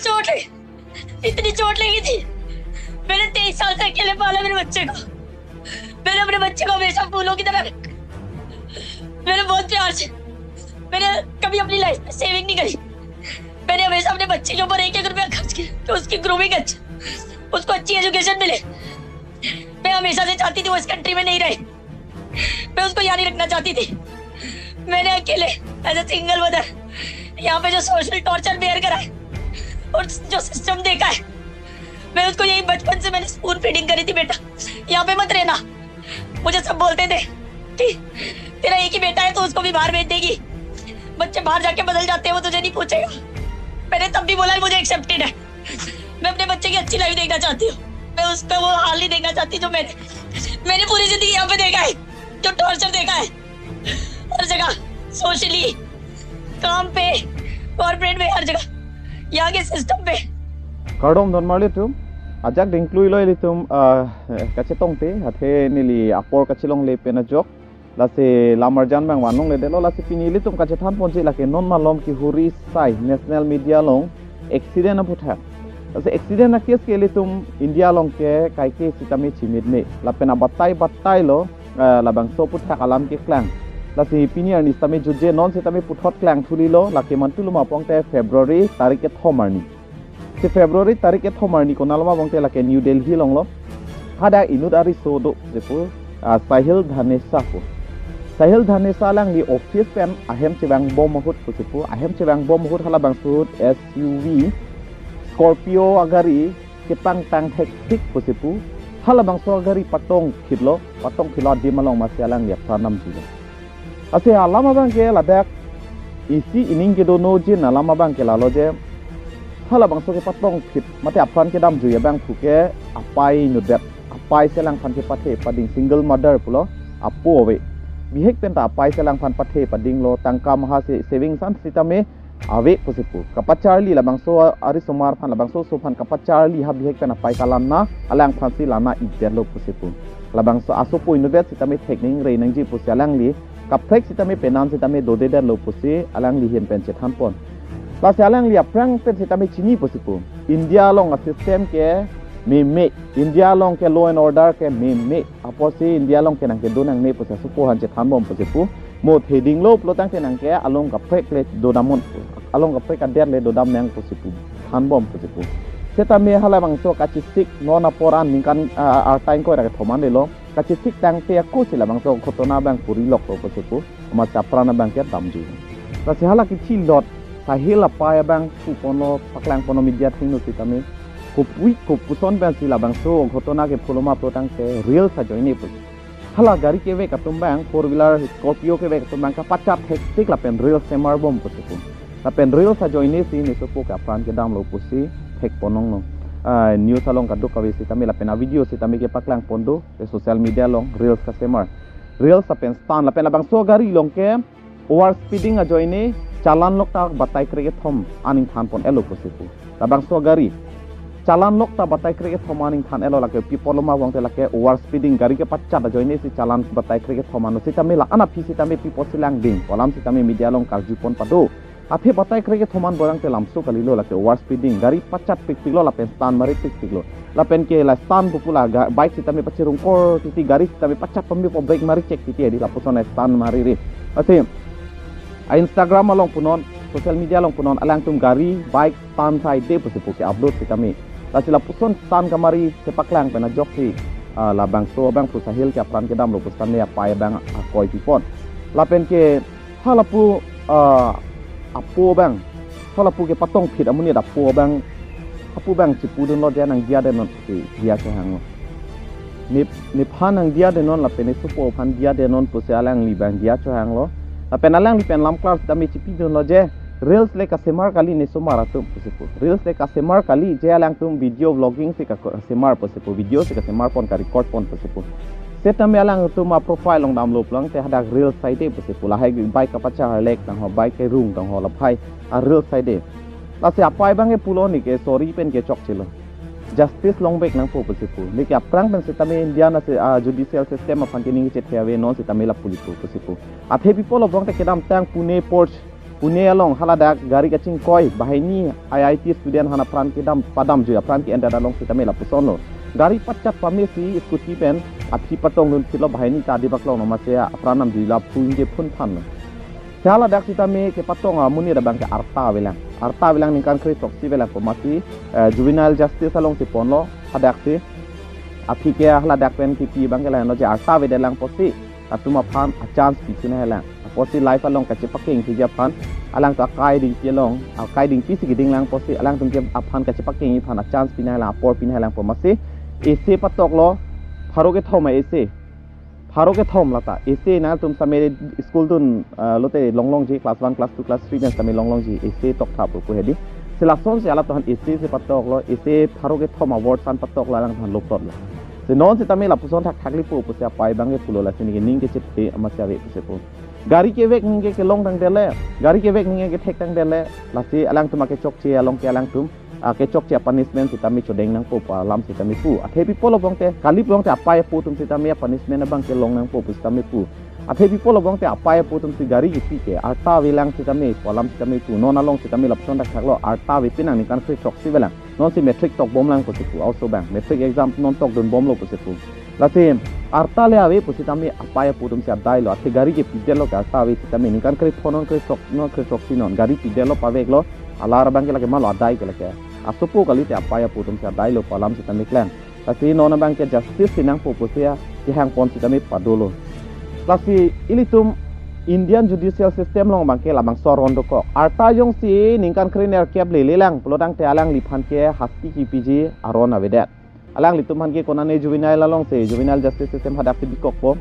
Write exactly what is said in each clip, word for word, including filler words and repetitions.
चोट लगी, इतनी चोट लगी थी। मैंने तेईस साल से अकेले पाला मेरे बच्चे को। मैंने अपने बच्चे को हमेशा फूलों की तरह रखा। मैंने बहुत प्यार से, मैंने कभी अपनी लाइफ में सेविंग नहीं करी। मैंने हमेशा अपने बच्चे के ऊपर एक एक रुपया खर्च किया कि उसकी ग्रूमिंग अच्छी, उसको अच्छी एजुकेशन मिले। मैं हमेशा से चाहती थी वो इस कंट्री में नहीं रहे। मैं उसको यहाँ नहीं रखना चाहती थी। मैंने अकेले, एज अ सिंगल मदर, यहाँ पे जो सोशल टॉर्चर बेयर करा है और जो सिस्टम देखा है, मैं उसको यही बचपन से मैंने स्पून फीडिंग करी थी, "बेटा, यहाँ पे मत रहना।" मुझे सब बोलते थे कि तेरा एक ही बेटा है, तो उसको भी बाहर भेज देगी। बच्चे बाहर जाके बदल जाते हैं, वो तुझे नहीं पूछेगा। मैंने तब भी बोला, "मुझे एक्सेप्टेड है।" मैं अपने बच्चे की अच्छी लाइफ देखना चाहती हूँ। मैं उसका वो हाल नहीं देखना चाहती जो मैंने, मैंने पूरी जिंदगी यहाँ पे देखा है, जो टॉर्चर देखा है हर जगह, सोशली, काम पे, कॉर्पोरेट में, हर जगह, यहाँ के सिस्टम पे। Kardom don marli atum, ajak dingklui lo ilitum, ah, kachetongte, athe neli apor kachelongle pen ajok, lasi lam arjan abang vanlongledetlo, lasi pini ilitum kachethan ponji lake non malom kehuri sai national media along accident aphuthak. Lasi accident a-case ke ilitum India along ke kaike sitame chimit me. Lapen abatai batai lo, eh, labangso aphuthak alam keklang. Lasi pini arni sitame jutje, non sitame puthot klang thuli lo, lake mantu loma pongte February tarik kethom arni. Si February tarik kethom arni konat loma pongte lake New Delhi along lo. Hadak inut ariso do pusi pu, ah, Sahil Dhanecha pu. Sahil Dhanecha alangli office pen ahem chevangbom ahut pusi pu. Ahem chevangbom ahut halabangso ahut S U V Scorpio agari kepangtang thektik pusi pu. Halabangso agari patongphitlo, patongphitlo adim along masi alangli apran damjulo. Lasi alam abang ke ladak isi ining kedo nojin alam abang ke lalo je, halabangso kepatongphit mate apran kedamjui abangphu ke apei inutvet, apei si alangphan kepathe pading, single mother pulo, apo ave. Bihek penta apei si alangphan pathe padinglo, tangka maha si savings an sitame ave pusi pu. Kapacharli labangso arisomar aphan, labangso oso aphan kapacharli ha bihek pen apei kalanna, alangphan si lanna-ikdetlo pusi pu. Labangso asopo inutvet sitame thek ningre nangji pusi alangli kaprek sitame penan sitame dodedetlo pusi alangli ahin pen chethan pon. Lasi alangli aphrang pen sitame chini pusi pu. India along asystem ke meme, India along ke law and order ke meme, apotsi India along ke nangkedo nangne pusi asopo aphan chethanbom pusi pu. Mo thedinglo pulotangte nangke along kaprek le dodam non pu, along kaprek adet le dodam nang pusi pu, thanbom pusi pu. Setame halabangso kachesik non apor an ningkan, ah, arta ingkoi ra kethom an lelo. Kachesik tangte ako si labangso ghotona abang puri loklo pusi pu, amat si apran abang ke damju. Lasi hala kechilot Sahil apei abang pu ponlo, paklang ponlo media athengno sitame, kopi kopuson abang si labangso ghotona ke puloma pulotangte reels ajoine pu. Hala gari kevek atum abang, four wheeler Scorpio kevek atum abang kapachat thektik lapen reels semarbom pusi pu. Lapen reels ajoine si nesopo ke apran kedamlo pusi thek pon longlo. Ah, news along kadokave sitame lapen avideo sitame kepaklang pon do, eh, social media along reels kasemar. Reels lapen stand lapen labangso gari along ke over speeding ajoine challan lok ta batai krekethom aning than pon-etlo pusi pu. Labangso gari challan lok ta batai krekethom aning than-etlo, lake pi apot loma pongte lake over speeding, gari kepachat ajoine si challan batai krekethom ano sitame la-an aphi sitame pi apotsi langding, alam sitame media along karju pon pado. Athe batai krekethom an borang te lamso kalilo, lake over speeding, gari pachat pikpiklo lapen stand mari pikpiklo. Lapen ke la stand pu pu la ga-, bike sitame pachirungkor titi, gari sitame pachat pame po, brake mari chek titi, adi lapuson stand mariri. Lasi a-Instagram along punon, social media along punon, alangtum gari, bike stand saide pusi pu ke-upload sitame. Lasi lapuson stand kamari kepaklang pen ajoksi, ah, labangso abangphu Sahil ke apran kedamlo pu sitame apei abang akoi pipon. Lapen ke halapu, ah, apo abang, halapu kepatongphit amonit apo abang, apo abang chipudunlo je nangdiyadenon pusi diya chohanglo. Ne, nephan nangdiyadenon lapen nesopo aphan diyadenon pusi alangli abang diya chohanglo. Lapen alangli pen lamklar sitame chipidunlo je, reels le kasemar kali nesomar atum pusi pu. Reels le kasemar kali, je alangtum video vlogging si kasemar pusi pu, video si kasemar pon, ka-record pon pusi pu. Setame alangtum a-profile along damlo pulotangte hadak reels saide pusi pu. Lahai bike kapachar lek tangho, bike kerung tangho, laphai a-reels saide. Lasi apei abang ke pulo, neke sorry pen ke chokchelo. Justice longvek nangpo pusi pu. Neke aphrang pen sitame India nasi, ah, judicial system aphan ke ning chethe ave, non sitame lapu lipo pusi pu. Athe pi apotlo pulotangte kedamtang Pune Ports Pune along haladak gari kachingkoi banghini I I T student aphan apran kedam padamjui apran ke-endet along sitame lapusonlo. Gari pachat pamesi scooty pen aphi patongdun phitlo, banghini ta adibaklong no, masi apran damjui la phunje phun thanlo. Haladak sitame kepatong amonit abang ke arta avelang. Arta avelang ningkan kre throksi avelang pu masi, eh, juvenile justice alongsi ponlo hadaksi. Aphi ke haladak pen kipi abang ke lahenlo je arta avedetlang pusi latum aphan a-chance pi chunai lang. Apotsi life along kachepakengji aphan, alangtum akai dingpi along, akai dingpisi keding lang pusi alangtum ke aphan kachepakengji aphan a-chance pinai lang, apor pinai lang pu masi, essay patoklo, pharo kethom a-essay. Pharo kethom lata essay nangtum sitame school dun, ah, lote longlongji, class one, class two, class three pen sitame longlongji, essay toktha pu pu hedi. Si lasonsi alangtum aphan essay si patoklo, essay pharo kethom a-word san patoklo, alangtum aphan loplotlo. Si non sitame lapuson thakthak le pu pusi apai abang ke pulo, lasi neke ning kechepte amatsi ave pusi pu. Gari kevek ningke kelongtangdetlo, gari kevek ningke kethektangdetlo, lasi alangtum akechokche along ke alangtum akechokche a-punishment sitame chodeng nangpo pu alam sitame pu. Athe pi pulo pulote, kali pulote apai apo atum sitame a-punishment abang kelong nangpo pu sitame pu. Athe pi pulo pulote apai apo atumsi gari kipi ke arta avelang sitame pu alam sitame pu. Non along sitame lapuson thakthaklo, arta avepin nang ningkan kre throksi avelang. Nonsi matric tokbomlang pusi pu, also abang matric exam non tokdunbomlo pusi pu. Lasi arta le ave pusitame apai apo atumsi adailo, athe gari kepidetlo ke arta ave sitame, ningkan kre pho non kre throk, non kre throksi non gari pidetlo, paveklo, alar abang ke lake malo adai ke lake. Asopo kalite apai apo atumsi adailo pu alam sitame klang. Lasi non abang ke justice si nangpo pusi kehangpon sitame padolo. Lasi ilitum Indian judicial system along abang ke labangso aron dokok. Arta jongsi ningkan krenerkep lelelang pulotangte alangliphan ke hasti kipiji aron avedet. Alanglitum aphan ke konane juvenile alongsi, juvenile justice system hadaksi bikokpo,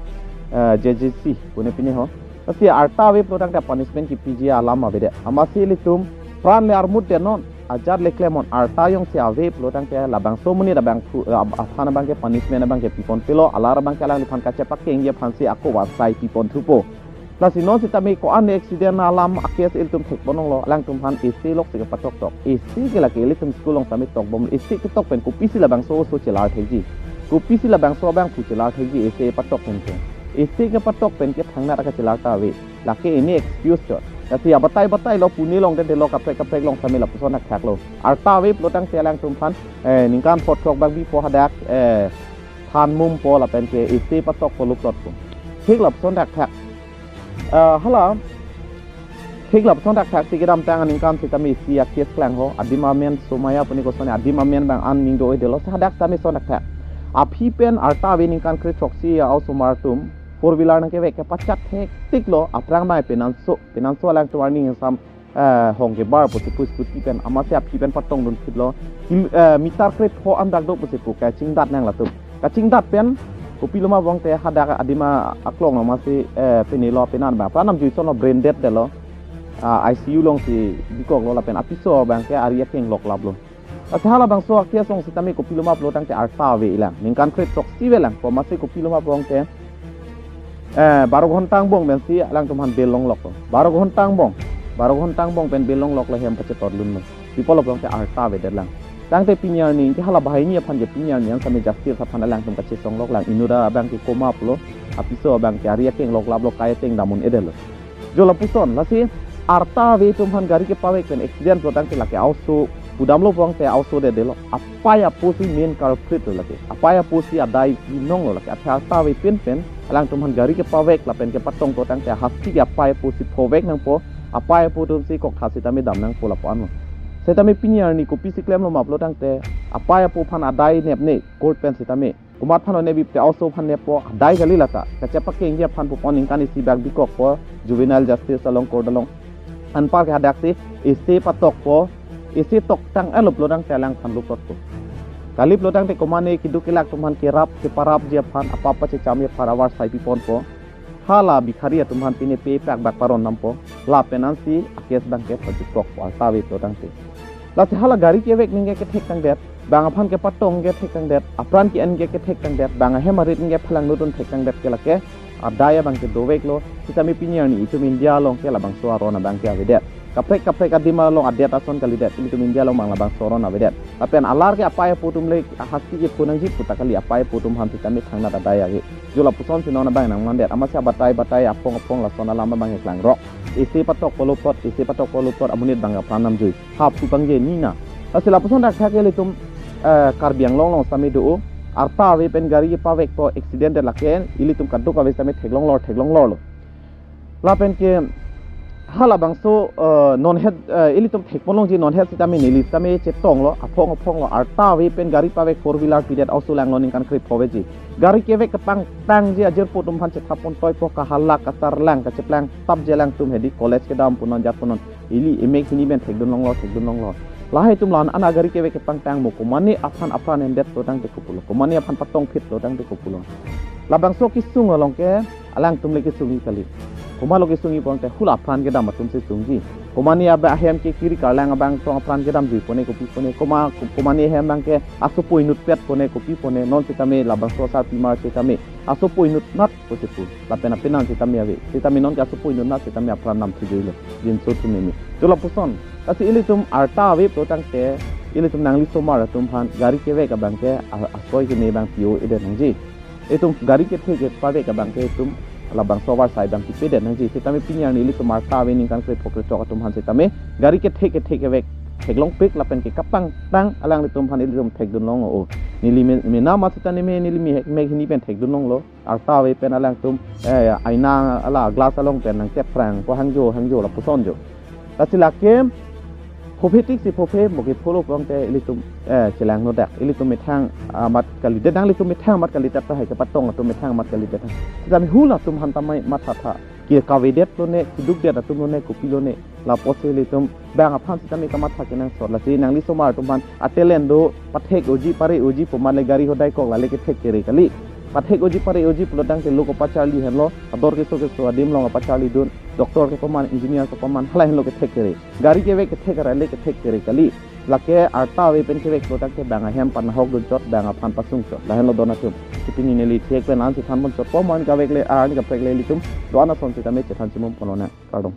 eh, J J C pune pine ho. Lasi arta ave pulotangte punishment kipiji alam avedet. Amatsi ilitum pran le armutdet non, ajat le klemnon, arta jongsi ave pulotangte labangso amonit abang phu-, ab-, aphan abang ke punishment abang ke piponpelo, alar abang ke alangliphan kachepakengji aphansi ako asai piponthupo. Lasi non sitame ko-an accident alam a-case ilitum thekponlonglo, alangtum aphan essay loksi kepatoktok. Essay ke lake ilitum school along sitame tokbom, essay ketok pen kopisi labangso oso chelar thekji, kopisi labangso abangphu chelar thekji essay patok pen ke. Essay kepatok pen ke thangnat akachelar ta ave. Lake ini excuse chot. Lasi abatai batailo, Pune along dede lo, kaprek kaprek along sitame lapuson thakthaklo. Arta ave pulotangte alangtum aphan, eh, ningkan pho throk bak bipo hadak, eh, than mumpo lapen ke essay patokpo, loplotpo. Thik lapuson thakthak. Ah, hala. Thik lapuson thakthaksi kedamtang aningkan sitame isi a-case klang ho. Adim amen Somaya puni kosonsi adim amen abang an ning do-edetlo, si hadak sitame son thakthak. Aphi pen arta ave ningkan kre throksi a-osomar atum four wheeler nangkevek kepachat thektiklo, aphrang abang penanso, penanso alangtum arni ingsam, eh, hong kebar pusi pu scooty pen, amatsi aphi pen patongdun phitlo. Kil-, eh, meter kre pho an dak do pusi pu, kachingdat nang latum. Kachingdat pen kopiloma pulote hadak adim aklong lo, amatsi, eh, penelo, penan abang apran damjui sonlo, brain dead detlo. Ah, I C U alongsi bikoklo lapen apiso abang ke ari akeng loklaplo. Lasi halabangso a-case along sitame kopiloma pulotangte arta ave-elang, ningkan kre throksi avelang pu, amatsi kopiloma pulote, eh, baro ghonta angbong pensi alangtum aphan bail longloklo. Baro ghonta angbong, baro ghonta angbong pen bail longloklo, hem pachetordunlo. Pi pulo pulote arta avedetlang. Tangte pini arni ke hala banghini aphan ke pini arni an sitame justice aphan alangtum kachesongloklang. Inut abang ke coma pulo, apiso abang ke ari akeng loklaplo, kai ateng dam un-edetlo. Jo lapuson, lasi arta ave atum aphan gari kepavek pen accident pulotangte lake a-oso, pudamlo pulote a-oso dedelo. Apai aposi main culprit lo lake. Apai aposi adai binonglo lake. Athe arta avepin pen alangtum aphan gari kepavek lapen kepatong pulotangte hasti ke apai aposi phovek nangpo. Apai apo atumsi koktha sitame dam nangpo lapu anlo. Sitame pini arni kopisi klemloma pulotangte apai apo aphan adai nepne court pen sitame. Komat aphan nepbipte a-oso aphan neppo, adai kali lata. Kachepakengji aphan pupon ningkan isi bak bikokpo, juvenile justice along court along. Anpar ke hadaksi essay patokpo, essay toktang-etlo pulotangte alangphan loplotpo. Kali pulotangte komane keduk kelak atum aphan kerap, keparapji aphan, apap pachechamji aphan avarsai piponpo. Hala bikhari atum aphan pine pe pak bak paron dampo. Lapen ansi a-case abang ke pajukokpo arta ave pulotangte. Lasi hala gari kevek ningke kethektangdet, bang aphan kepatong ke thektangdet, apran ke-en ke kethektangdet, bang ahem arit ningke phelang nutun thektangdet ke lake adai abang ke doveklo, sitame pini arni itum India along ke labangso aron abang ke avedet. Kaprek kaprek adim along adet ason kalidet, ilitum India along bang labangso aron avedet. Lapen alar ke apai apo atum le ahasti kepho nangji puta kali, apai apo atum aphan sitame thangnat adai ave. Jo lapuson si non abang nangmandet, amatsi abatai batai aphong aphong lason alam abang keklang rok. Isi patok polo pot, isi patok polo pot, amonit bang apran namjui. Hap kupang je nina. Lasi lapuson dak thak ilitum, eh, Karbi Anglong along sitame do. Arta ave pen gari pavek po accident de lake, ilitum kadokave sitame theklong lor, theklong lor lo. Lapen ke halabangso, eh, non het, eh, ilitum thekpon longji non het sitame neli sitame chetong lo, aphong aphong lo, arta ave pen gari pavek four wheeler pidet ausu lang lo ningkan krepho veji. Gari kevek kepangtangji ajirpo atum aphan chethap pon toi po kahalak kasarlang kacheplang tapji alangtum hedi college kedam punon jat punon. Ili emek hini pen thekdun long lo, thekdun long lo. Lahai atum la-an agari kevek kepangtang mo komane aphan apran endet lo tangte kopulo. Komane aphan patong phit lo tangte kopulo. Labangso kesung along ke alangtum le kesung-i kali. Komat lo kesung-i pon te hula apran kedam atum si sungji. Komane abe ahem ke kiri karlang abang tong apran kedam jui pone kopi pone. Koma, komane ahem abang ke asopo inut pet pone kopi pone. Non sitame labangso asarpimar sitame asopo inut nat ko sipu. Lapen apenan sitame ave. Sitame non ke asopo inut nat sitame apran nam sujui lo. Jinso atum meme. Jo lapuson. Lasi ilitum arta ave po tangte ilitum nangli osomar atum aphan gari kevek abang ke a-, asoi keme abang pio edet nangji. Itum gari kethe kepavek abang ke itum labangso avarsai abang kipedet nangji. Sitame pini arni ilitum arta ave ningkan krepho kretok atum aphan sitame gari kethe kethe kevek theklongpik lapen ke kepangtang alanglitum aphan ilitum thekdun long o. Neli me-, mena amat sitame neli me-, mek hini pen thekdun long lo. Arta ave pen alangtum, eh, aina ala glass along pen nangtep phrang po hangjo hangjo lapuson jo. Lasi lake phophe tik si phophe mo kepho lo pon te ilitum, eh, chelang nodak. Ilitum methang amat kalidet, nanglitum methang amat kalidet tahai kepatong atum methang amat kalidet. Sitame hula atum aphan tame mathatha. Ke kavedet lone, kedukdet atum lone, kopi lone. Lapusi ilitum bang aphan sitame kamatha kenangsot. Lasi nangli osomar atum aphan atalent do, pathek oji pare oji pu amat le gari hodai kok lale kethek kere kali. Pathek oji pare oji pulo tangte lo kopacharli henlo, ador keso keso adim along kapacharlidun, doctor kepaman, engineer kepaman, halahai henlo kethek kere. Gari kevek kethek kere le kethek kere kali. Lake arta ave pen kevek pulo tangte bang ahem panahok dunchot, bang aphan pasungchot. Lahenlo don atum. Pini neli thek pen la-an si than ponchot po, mo an kavek le, arni kaprek le ilitum do-an ason sitame chethan chimum pon lonang. Kardom.